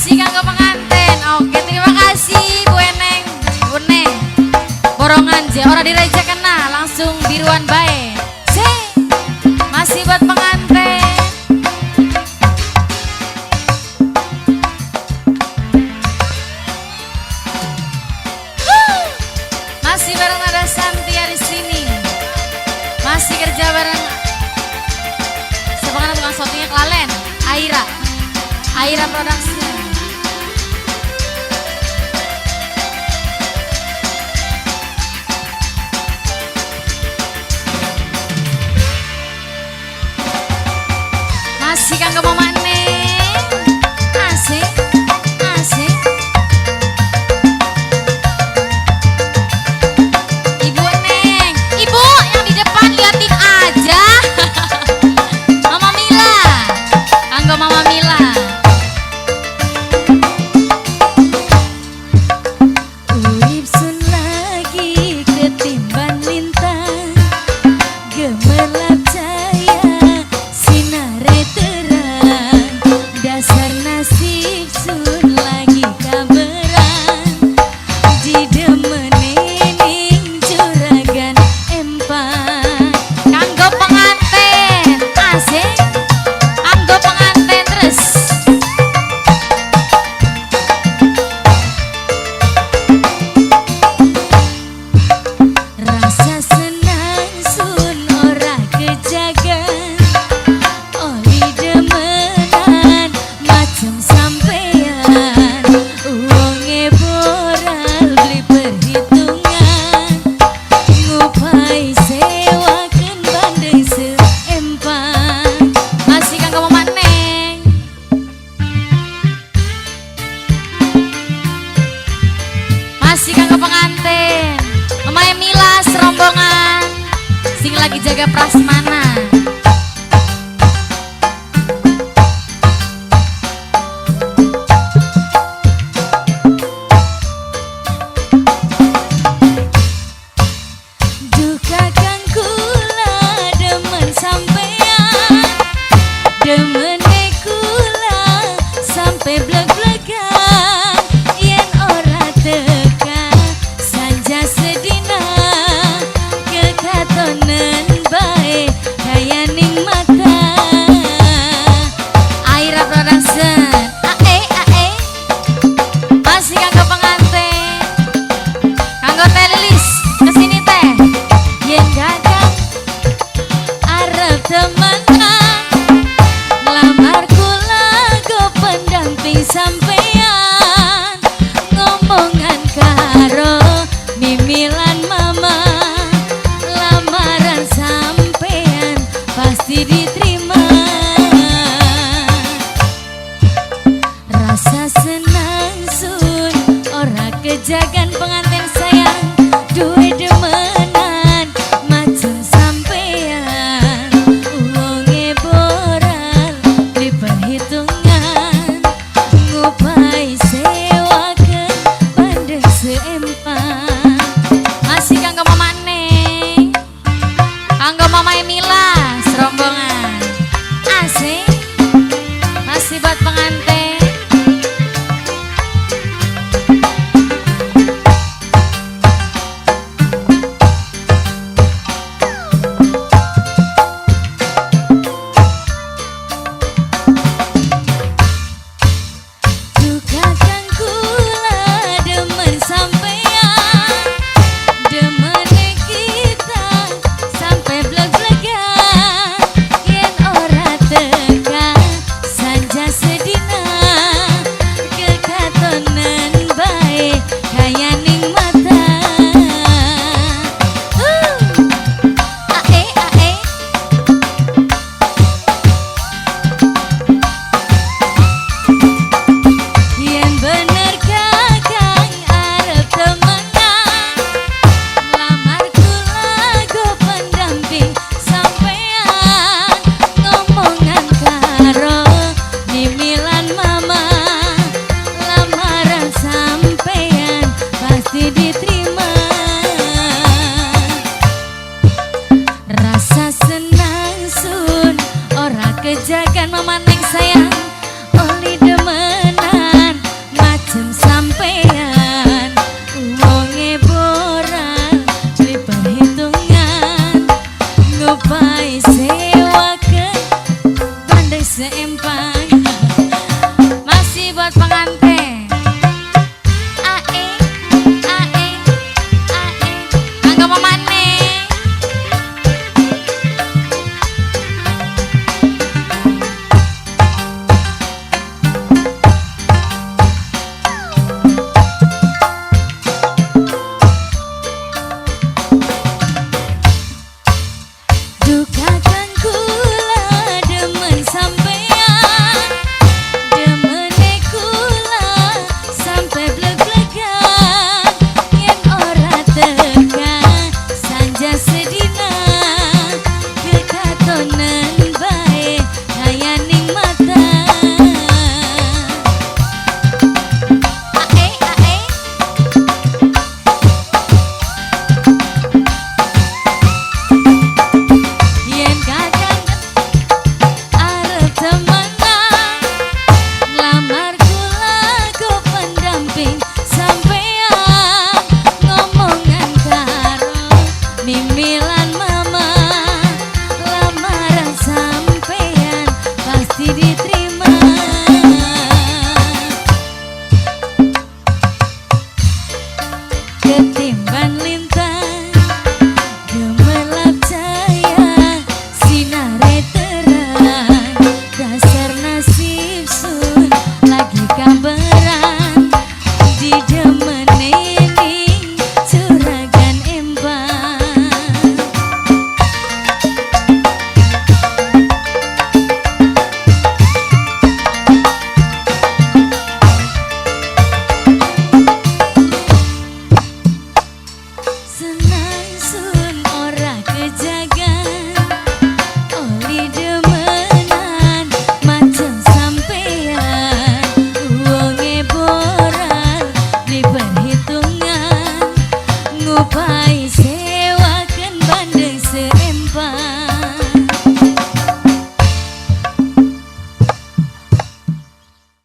Masih kanggo pengantin. Oke, terima kasih Bu Eneng, Bu Neng. Borongan je ora direjek kena, langsung biruan bae. Masih buat pengantin. Masih bareng Nada Santia di sini. Masih kerja bareng sepenganan tukang syutingnya kelalen, Aira. Aira Production. Masih kanggo Mama Neng. Asik, asik. Ibu Neng, ibu yang di depan liatin aja. Mama Mila, kanggo Mama Mila. Urip sun lagi ketimban lintang, gemerlap cahaya sinare terang, dasar nasib sun lagi kaberan, didemeni ning juragan empang. Kanggo pengantin, asik. Kanggo pengantin terus. Rasa senang sun ora kejaga, oli demenan macem sampean, wonge boral beli perhitungan, ngupai sewaken bandeng seempang. Masih kanggo Mama Neng. Masih kanggo pengantin Mama Emila serombongan sing lagi jaga prasmanan. Duka kang kula demen sampean, demene kula sampe bleg-blegan, yen ora teka sanja sedina, kekatonen bae kaya ning mata. Aira Production, ae ae. Masih kanggo pengantin, kanggo Teh Lilis, kesini Teh. Yen kakang arep temenan, lamar kula go pendamping sampean, ngomongan karo mimilan mama, lamaran sampean pasti diterima. Rasa senang sun ora kejagan pengantin sayang, duwe demenan macem sampean, wonge boral di perhitungan, ngupai sewaken bandeng seempang. Masih kanggo Mama Neng, kanggo Mama Emila serombongan. Asik. Masih buat pengantin. Duka kang kula demen sampean, demene kita sampe bleg-blegan, yen ora teka sanja sedina, kekatonan bae kaya ning mata. Ae ae. Yen bener kakang arep temenan, lamar kula go pendamping sampean, ngomongan karo mimilan mama, lamaran sampean pasti diterima. Rasa senang sun ora kejagan Mama Neng sayang, oli demenan Duh Kakang, kula demen sampean, demene kula sampe bleg-blegan. Yen ora teka sanja sedina, kekatonan bae kaya ning mata. Ae ae. Yen Kakang arep temenan nglamar kula go pendamping sampean, ngomongan karo Mimi lan Mama, lamaran sampean pasti diterima. Ketimban lintang gemerlap cahaya sinare terang, dasar nasib sun lagi kabaran di demene ning juragan empang. Senang sun ora kejagan oli demenan macem sampean, wonge boral di perhitungan ngupai.